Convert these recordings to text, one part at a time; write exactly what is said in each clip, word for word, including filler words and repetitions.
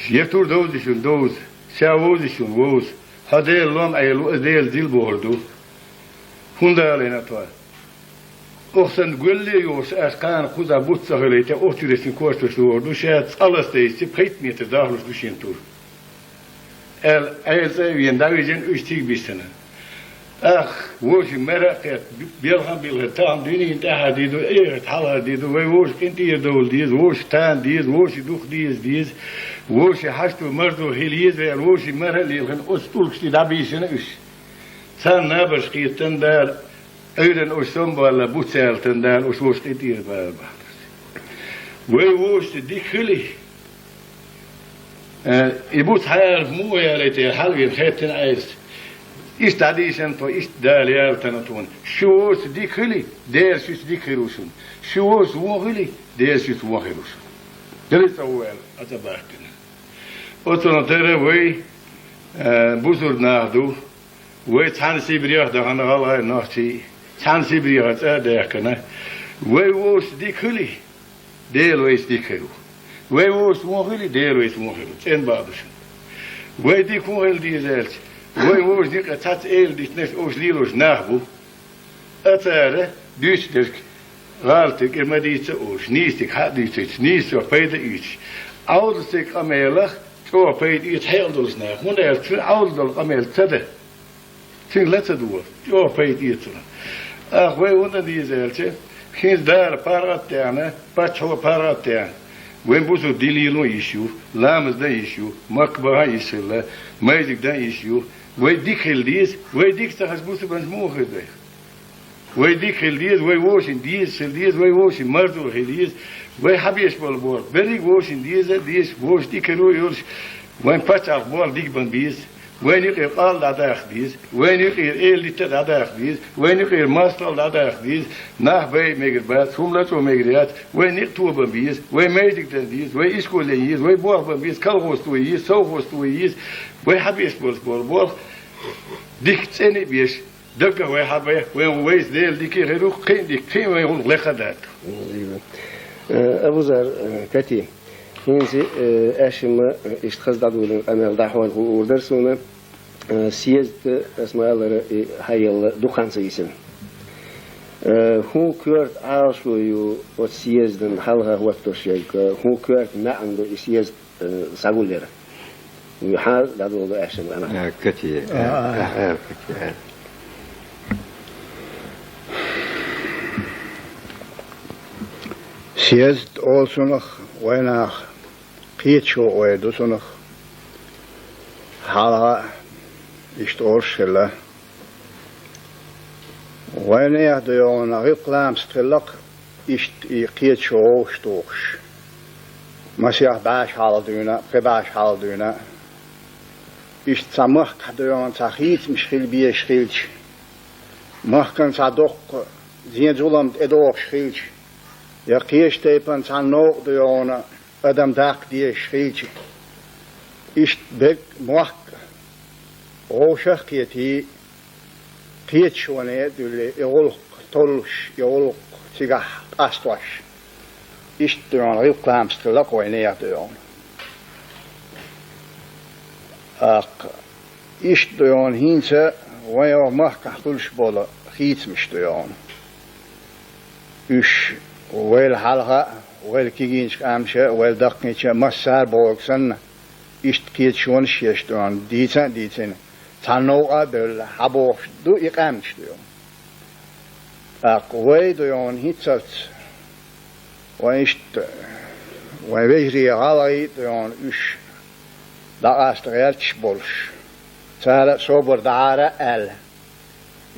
Я тур довза шун довза, ша вовза шун вовза, хьо Дела лом Ӏелу, аса Дела зил бохур ду. ХӀунда аьлла тхо? Оха санна гулле йохуш, аш кхана кхуза бутт ца хилийта, оццуьресна кортош лохур ду, ша цкъа ласта йисчи, пхийтта метр дахалуш ду шен тур. Аьлла, Ӏела цӀа а вена, дӀавижина уьш цига биссина. ТӀаккха вовшийн мара а кхетта, белхан а билхира, тахана дуьненна тӀаьхьара дийр ду, эхарта хьалхара дийр ду, вай вовшийн къинтӀера довла деза, вовшийн тана деза, вовшийн дукха деза деза, вовшийн хьашто марзо хила еза вай аьлла, вовшийн мара а лелхина, оцу тӀулгаш тӀе дӀабийшина уьш. Царна набарш кхетта Дала, Ӏуьйранна уьш сомабалла, буц яьлла Дала, уьш вовшийн къинтӀера бала бахьанарш. Вай вовшашца дика хили, э, и буц хьаяларх муха ялийта, хьалавена хеттина Ӏелас. Иштта дӀадийшина тхо, иштта Дала ялатана тхуна. Шу вовшашца дика хили, Дела шуьца дика хир ву шуна. Шу вовшашца вон хили, Дела шуьца вон хир ву шуна. Дала цӀа ву аьлла, ацӀа баьхкина. Оцунах тера вай, э, бусург нах ду, вай цхьана Сибрех дахана гӀалгӀай нохчий, цхьана Сибрехара цӀа а даьхкина. Вай вовшашца дика хили, Дела вайца дика хир ву. Вай вовшашца вон хили, Дела вайца вон хир ву. ЦӀена бакъ ду шуна. Вай дика вон хила деза аьлча, вай вовшашна юкъе цхьацца эла дитинарш, уьш лелош нах бу. Ткъа цара дуьйцуш дерг гӀалатдерг ма дийца олуш, нийсадерг хьа а дуьйцуьйтуш, нийсачох пайда а оьцуш, Ӏовдалчу къамелах чӀогӀа пайда оьцу хьекъал долчу наха, хӀунда аьлча цуьнан Ӏовдал долу къамел ца дан, цуьнга ла ца догӀу, чӀогӀа пайда оьцу цунах. Ах, вай хӀунда деза аьлча, хӀинца Дала паргӀат а даьхна, паччахьо а паргӀат а даьхна, вайн бусург дин лело а йиш ю, ламаз дан а йиш ю, Макка баха а йиш хилла, майзиг дан а йиш ю. Вай дика хила деза, вай дика ца хилча, бусург бан муха хир ду? Вай дика хила деза, вай вовшийн дезаш хила деза, вай вовшийн марзо хила деза, вай хьабеш болу боху берриг вовшийн деза а дезаш, вовшийн дика хир а йолуш, вайн пачхьалкх болу дика бан беза, вайна юкъера къал дӀадаккха деза, вайна юкъера эладитта а дӀадаккха деза, вайна юкъера мостагӀалла дӀадаккха деза, нах байа мегар бац, хӀума лачкъо мегар яц, вайна некъ тобан беза, вай майзиг дан деза, вай ишкол ян еза, вай болх бан беза, колхоз тоя еза, совхоз тоя еза, вай хьабеш болуш болу болх дика цӀена а беш, даггара вай хьабе, вайн вайца Дела дика хир ву, кхин а дика, кхин а вайн гӀуллакх лекха а дац. Э, Абузар, э, Кати, хӀинца, э, аьшшима, э, иштта хаза дӀадолийна къамел дӀахьойла хуур дара суна, э, съезд, э, аса ма-аллара, и хьаелла дукха хан ца йисина. Э, хӀун коьрта Ӏалашо ю оцу съездан хьалха хӀоттош ерг, э, хӀун коьрта маьӀна ду и съезд? Э, схьагулъяра. Хьан дӀадолу аьшшина вана? Э, Кати, э, А, а. э, э, Кати, э. Съезд олу цунах вайнах, кхеташо ойла ду цунах. Хьалха иштта олуш хилла. Вайнех ду йогӀуна гӀиллакх-ламаст хиллакх, иштта и кхеташо вовшах тухуш. Масех бӀаьш хьалха дуьйна, пхи бӀаьш хьалха дуьйна. Иштта цхьа махкахь ду йогӀуна цхьа хийцамаш хила безаш хилча, махкана цхьа доккха зен-зулам тӀедогӀуш хилча, я кхечу тайпана цхьана новкъа ду йогӀуна адам даккха дезаш хилча, иштта берг мохк вовшах а кхетий, кхеташоне а дуьллий, и гӀуллакх толлуш, и гӀуллакх цигахь къастош. Иштта ду йогӀуна гӀиллакх-ламаст хиллакх вайнех ду йогӀуна. ТӀаккха иштта ду йогӀуна хӀинца вайн йогӀу махкахь хуьлуш болу хийцамаш ду йогӀуна. Уьш вайл хьалха а, вайл кегийчу къаьмнаша а, вайл даккхийча а массара а бохург санна, иштта кхеташонаш еш ду йогӀуна, дийца а дийцина, цхьана новкъа а бевлла, хьабохуш ду и къаьмнаш ду йогӀуна. ТӀаккха вай ду йогӀуна хӀинццалц, вайн иштта, вайн вежарий гӀалгӀай а ду йогӀуна уьш дӀакъаста гӀерташ а болуш, цара а собар дахьара а аьлла,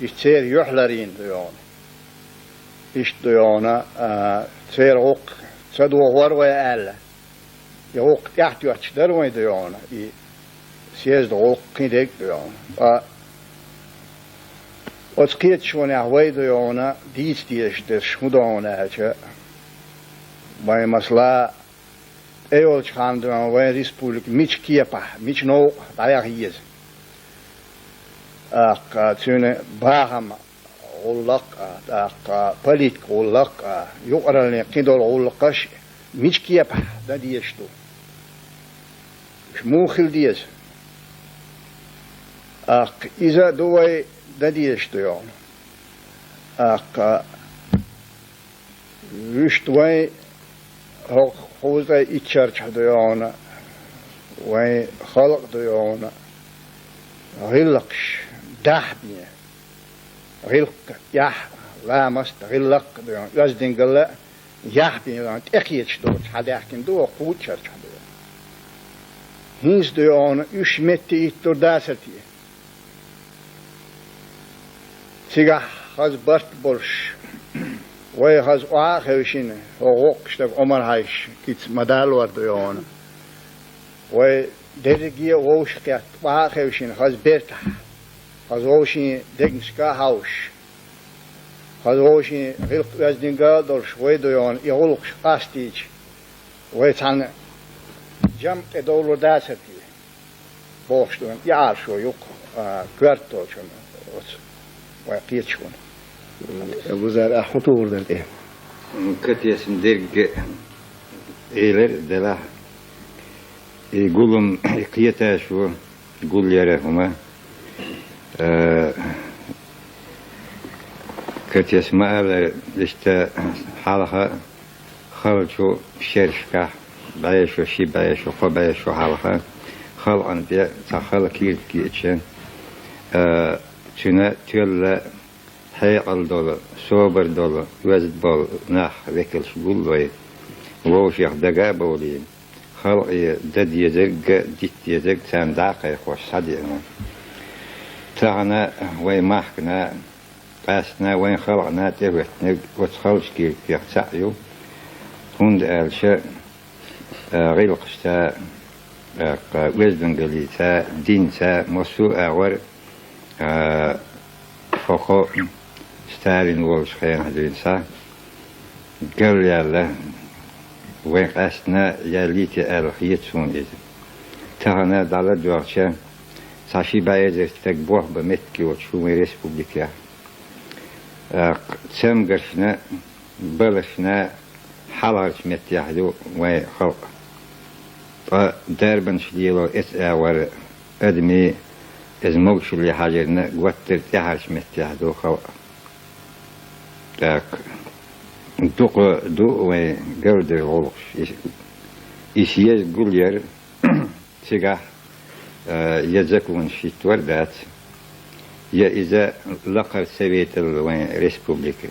иштта церан юьхь ларйина ду йогӀуна. Иштта ду йогӀуна, а, церан гӀуллакх ца дохор вай аьлла, и гӀуллакх тӀаьхьатоьттуш дара вайн ду йогӀуна, и съездан гӀуллакх кхин дерг а ду йогӀуна. Ткъа оцу кхеташонехь вай ду йогӀуна дийца дезаш дерш хӀун ду хьуна аьлча, вайн масала тӀейолчу ханна ду йогӀуна вайн республика мича кепахь, мича новкъа дӀаяха еза. ТӀаккха цуьнан бахам гӀуллакх а, тӀаккха политика гӀуллакх а, юкъараллин кхин долу гӀуллакхаш мича кепахь дан дезаш ду. Муха хила деза? ТӀаккха иза а ду вай дан дезаш ду йоӀана. ТӀаккха вуьшта вайн хӀокху кхузткъе итт шарчохь ду йоӀана, вайн халкъ ду йоӀана, гӀиллакхаш дахьа бен, гӀиллакх яхь, ламаст гӀиллакх ду йоӀана, оьздангалла яхь бен йоӀана, тӀекхеташ доцуш хьадаьхкина ду хӀокху кхузткъе итт шарчохь ду йоӀана. ХӀинца ду йоӀана, уьш метте хӀиттор дацара те? Цигахь хаза барт болуш, вай хаза охьа а хевшина, хӀокху воккхачу стага Ӏумар-Хьаьжас кица ма далор ду йоӀана. Вай дерриге а вовшахкхетта, охьа а хевшина, хаза бертахь, хаза вовшийн дегнашка а хьовсуш, хаза вовшийн гӀиллакх-оьздангалла а долуш, вай ду йоӀана, и гӀуллакхаш къастийча, вай цхьана жамӀ тӀе довлур дацара те? Бохуш ду, и Ӏалашо ю-кх, а, коьрта долчунна оцу вайн кхеташонан. Абузар, ахь хӀун тухур дара тӀе? Катесна дерг элира делахь, и гулам, и кхеташо гулъяра хӀума, а, Катес ма-аллара, иштта хьалха халчу шерашкахь бӀе шо, ши бӀе шо, кхо бӀе шо хьалха халкъана тӀе цхьа хала киртиг еъча, а, цуьнан тоьлла хьекъал долу, собар долу, оьзда болу нах векалш гуллой, вовшех дага а бовлий, халкъе дан дезарг а, дита дезарг а царна дӀа а кхайкхош схьадеана. Тахана вайн махкана, къаьсттина вайн халкъана тӀехӀоьттинарг оцу халчу киртигех цхьаъ ю, хӀунда аьлча, а, гӀиллакхашца, а, оьздангаллица, динца, массо а агӀор, а, хӀокху Сталин волчу хенахь дуьйна схьа, галъяьлла, вайн къаьсттина яьллий те аьлла хета суна иза. Тахана дӀаладоьгӀча, цхьа ши бӀе эзар стаг болх бан меттиг йоцуш ву вайн республикехь. ТӀаккха цамгаршна, балашна хьалхарчу меттехь ю вайн халкъ. Ткъа дарбанаш лело эца агӀор адамийн иза могушалле хьажарна гуттар а тӀаьхьарчу меттехь ду халкъ. ТӀаккха дукха ду вайн галдевлла гӀуллакхаш. И, и съезд гулъяр, цигахь, а, я законаш хӀиттор а дац, я иза лакхара советалла вайн республика.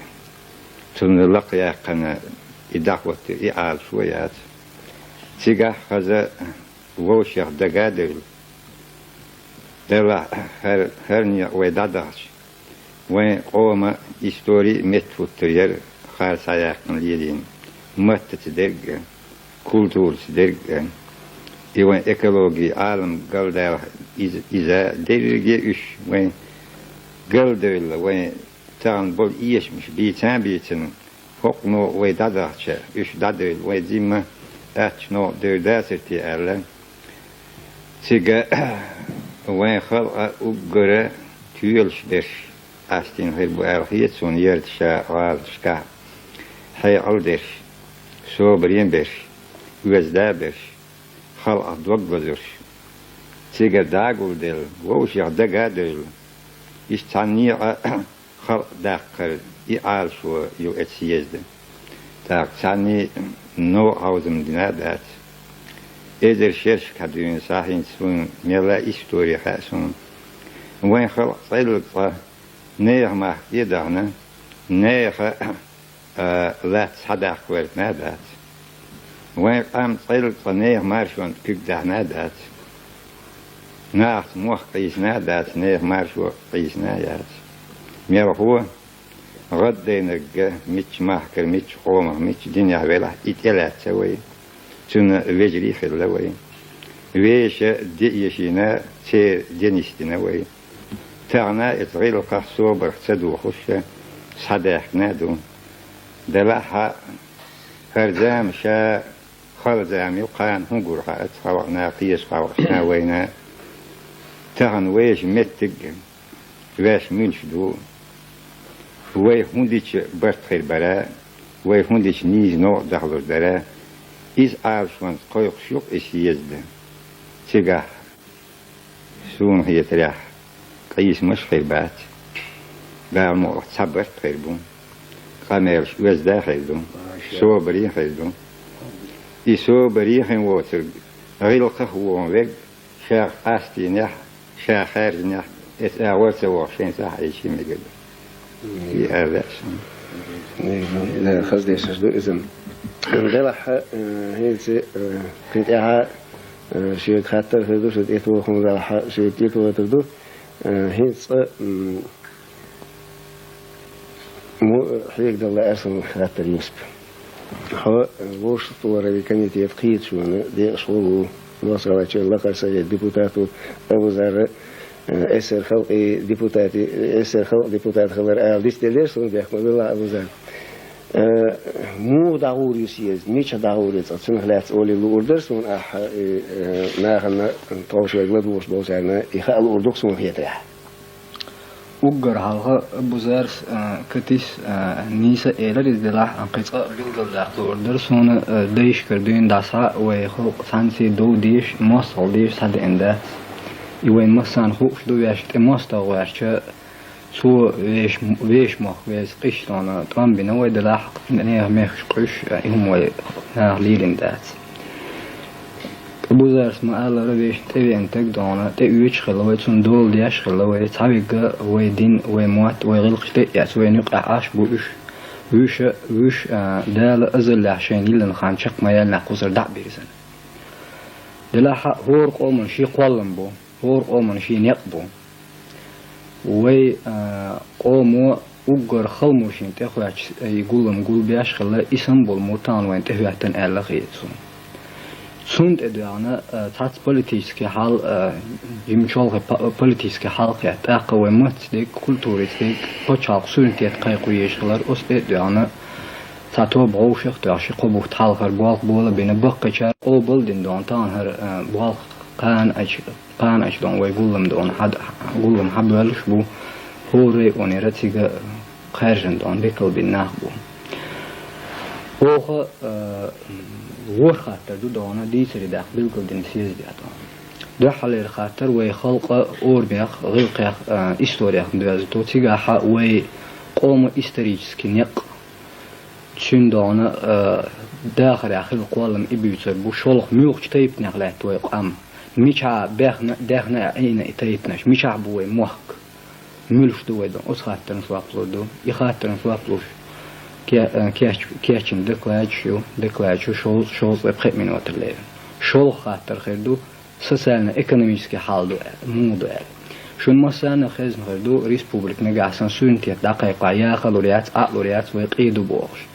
Цунна лакхаяьккхина и дӀахӀоттийра, и Ӏалашо яц. Цигахь хаза вовшех дага а девлла, делахь хӀара, хӀара некъ вай дӀадахча, вайн къоман истори а меттахӀуттур яра хӀара схьаяьккхина лелийна маттаца дерг а, культураца дерг а. И вайн экологи, Ӏалам галдаьлла иза, иза дерриге а уьш вайн галдевлла, вайн тахана болу эшамаш бийца а бийцина, хӀокху новкъа вай дӀадахча, уьш дӀадевлла, вай зимма аьттачу новкъа девр дацара те аьлла, цига вайн халкъан уггара тоьлуш берш къастийна хир бу аьлла хета суна, ярташа, гӀалаташкахь хьекъал а дерш, собаре а берш, оьзда а берш, халкъах дог лазурш. Цигара дӀа а гулделла, вовшех дага а девлла, иштта цхьана некъа халкъ даккхар, и Ӏалашо ю эцу съезда. ТӀаккха цхьанний новкъа хьовзам дина а дац. Эзар шерашкахь дуьйна схьа хӀинца суна мелла истори хаьа суна. Вайн халкъ цкъа-цкъа нехан махка тӀе а дахана, нехан, а, лаьцна схьадаккха гӀертина а дац. Вайн къам цкъа-цкъа нехан маршонна куьг даьхьна а дац. Нахаца мохк къийсина а дац, нехан маршо къийсина а яц. Мелхо, гӀаддайнарг а, мичча махкара, мичча къомах, мичча динехь велахь, и тӀелаьцна вай. Цуьнан вежарий хилла вай. Вешан де эшийна, церан де нисдина вай. Тахана эцу гӀиллакхах, собарх ца дохуш, схьадаьхкина а ду. Делахь а, хӀара зама ша хала зама ю, кхана хӀун гур хаьа оцу халкъана, кхечу халкъашна, вайна. Тахана вешан меттиг а, ваьш муьлш ду, вай хӀун дича барт хир бара, вай хӀун дича нийса новкъа дахалур дара, иза Ӏалашонца кхойкхуш ю-кх и съезд. Цигахь, суна хетарехь, къийсамаш хир бац. Дала мукъалахь, цхьа барт хир бу. Къамелаш оьзда хир ду. Собаре хир ду. И собаре хин воцург гӀиллакхах вон верг, ша къастийнехь, ша хаьржинехь, эца агӀор ца вохуш шайн сахьийчий мегар ду. И ара ваьа шуна. Э, хаза дешаш ду иза. Делахь, э, хӀинца, э, кхин тӀаьхьа, э, шега хаттар хир ду, шу тӀетоху хӀума делахь, шега тӀетохур ду. Э, хӀинца цкъа, м, му-, хьега дала лаьара суна хаттар, Юсуп. Хьо, э, вовшахтохаран комитет кхеташонан декъашхо ву, Москвачу лакхара совет депутат ву, Абузар, э, эсэсэр халкъе депутате, эсэсэр халкъан депутат хилар ала дицделира суна, бехк ма билла, Абузар. Э, муха дӀагӀур ю съезд, мичахь дӀагӀур ю цкъа, цунах лаьцна олий луур дара суна ахь, э, э, нахана, тховшверг ладугӀуш болчарна и хаа луур ду-кх суна хетарехь. Уггар хьалха Абузарс, а, Катис, а, нийса элира иза делахь, а, кхин цкъа а билгалдаккха луур дара суна, а, дайшкара дуьйна дӀасхьа вай халкъ цхьаьнций дов дезаш, мостагӀалла дезаш схьадеана дац. И вайн массарна хууш ду, ваьш тӀе мостагӀа гӀоьртича, цо вешан, вешан мохк веза къиштона тӀом бина вай делахь, нехан мехкаш къуьйсуш, а, и хӀума вай наха лелийна дац. Абузарс ма-аллара, вешан тӀевеанчу дона тӀеоьцуш хилла вай, цунна дола деш хилла вай, цхьаверг вай дин, вай мотт, вай гӀиллакхаш тӀе а эцна, вайна юкъахь Ӏаш бу уьш, вуьш, вуьш, а, Дала азаллехь шайна йиллина хан чекх ма яьллинехь кхузара дӀа а бирзина. Делахь а хӀора къоман шен кхоллам бу, хӀора къоман шен некъ бу. Вай, а, къомо уггар хала мур шен тӀехӀоьттича, и гулам гулбеш хилла, и санна болу мур тахана вайна тӀехӀоьттина аьлла хета суна. Цунна тӀедоьгӀна, а, цхьацца политический хьал, а, жимачу хьолахь по-, политический хьал кхетта, тӀаккха вай маттаца дерг, культураца дерг, пачхьалкхан суверенитет кхайкхо езаш хилар, оцу тӀе а доьгӀна, цхьа тоба гӀовшах а тоьхна, ши-кхо бутт хьалхара болх бола а бина, баккхийчара къобал а дина дона тахана хӀара, а, болх кхана а чу Кхана а чу дона вай гулам дона хьад-, гулам хьабоьллуш бу, хӀора районера цига кхаьржина дона декал бина нах бу. Оха, э, ворхӀ хаттар ду дона дийцаре даккха билгалдина съезде дона. Дуьххьарлера хаттар вай халкъан орамех, гӀиллакхех, э, историх доьзна ду. Цигахь вай къоман исторический некъ, цуьнан дона, э, дахарехь хилла кхоллам и буьйцур бу, шолгӀа муьлхачу тайпанех лаьтта вай къам. Мичахь бехна, дехна а, Ӏийна и тайпанаш? Мичахь бу вай мохк? Муьлш ду вай дон? Оцу хаттарна жоп лур ду. И хаттарна жоп луш ке-, э, кеч-, кечйина докладаш ю, докладаш ю шовзткъа, шовзткъа пхи минотара лерина. ШолгӀа хаттар хир ду: социально-экономический хьал ду, э, муха ду аьлла. Шуна массарна а хезна хир ду, республика нагахь санна суверенитет дӀакхайкхахь, яха лур яц, Ӏа лур яц, вай къе ду бохуш.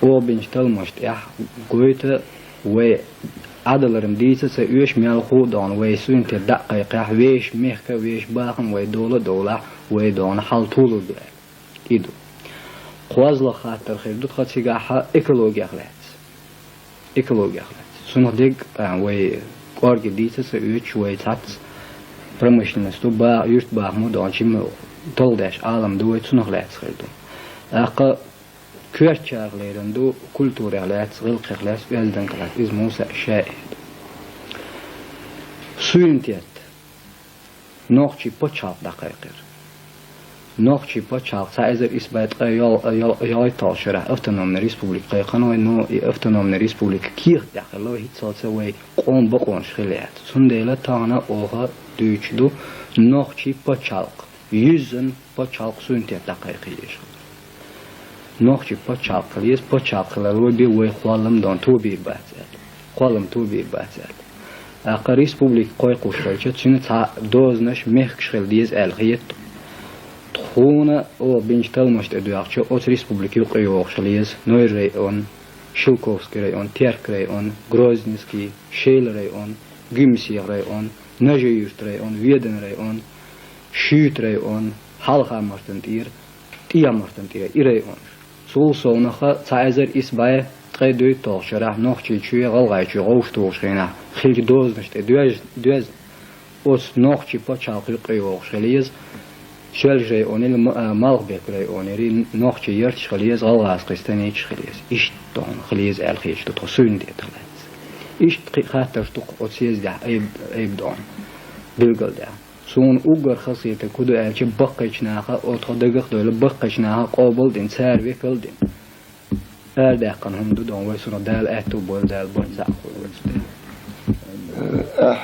Оха бинчу талламаш тӀехь гойту вай, Ӏадаларна дийца а ца оьшу, мелхо а дона вай суверенитет дӀа а кхайкхахь, вешан мехка, вешан бахам вай дола а довлахь, вай дона хьал толур ду аьлла. И ду. КхозлагӀа хаттар хир ду тхан цигахь экологех лаьцна. Экологех лаьцна. Цунах дерг а вай кӀорге дийца а ца оьцуш, вай цхьацца промышленность ду, ба-, юьртбахам а дона, чим талхадеш Ӏалам ду, вай цунах лаьцна хир ду. ТӀаккха коьртачарах лерина ду, культурех лаьцна, гӀиллакхех лаьцна, оьздангаллех лаьцна, иза муса а шаьш ду. Суверенитет нохчийн пачхьалкх дӀакхайкхира. Нохчийн пачхьалкх цхьа эзар исс бӀе ткъе йол-, йол-, йолхуьйталгӀачу шарахь автономный республика кхайкхина вай, но и автономный республика кехат тӀехь хилла вай, хӀинццалц вай къоман бакъонаш хилла яц. Цундела тахана оха дуьйцуш ду нохчийн пачхьалкх, юьззина пачхьалкх суверенитет дӀакхайкхийша. Нохчийн пачхьалкх хила еза, пачхьалкх хилар вай бен вай кхоллам дона тобийр бац аьлла. Кхоллам тобийр бац аьлла. ТӀаккха республика кхойкхуш хилча, цуьнан цхьа дозанаш, мехкаш хила деза аьлла хета. Тхуна оха бинчу талламаш тӀе доьгӀча, оцу республика юкъе йогӀуш хила еза Нойр район, Шелковский район, Терк район, Грозненский, Шела район, Гуьмсе район, Нажи-Юьртан район, Веданан район, Шуьйтан район, Хьалха-Мартан тӀера, ТӀехьа-Мартан тӀера и районаш. Цул совнаха цхьа эзар исс бӀе ткъе дейтталгӀачу шарахь Нохчийчоь, ГӀалгӀайчоь гӀовш тухучу хенахь хиллачу дозанаш тӀе доьз-, доьзна, оцу нохчийн пачхьалкх юкъе йогӀуш хила еза, Соьлжа районера, М-, а, Малхбек районера нохчийн ярташ хила еза, гӀалгӀазкхийн станицаш хила еза. Иштта тхуна хила еза аьлла хеташ ду тхо суверенитетах лаьцна. Иштта кхин хаттарш ду-кх оцу съездехь айб-, айбадон билгалдаьхна. Суна уггар хазахетарг хӀун ду аьлча, баккхийчу наха, оцу тхо дагах а девлла, баккхийчу наха къобал а дина, цара векал а дина, арадаьккхина хӀума ду-кх, вай, суна Дала аьтту бойла, Дала барт цхьаъ хуьлда вай цу тӀе. Ахь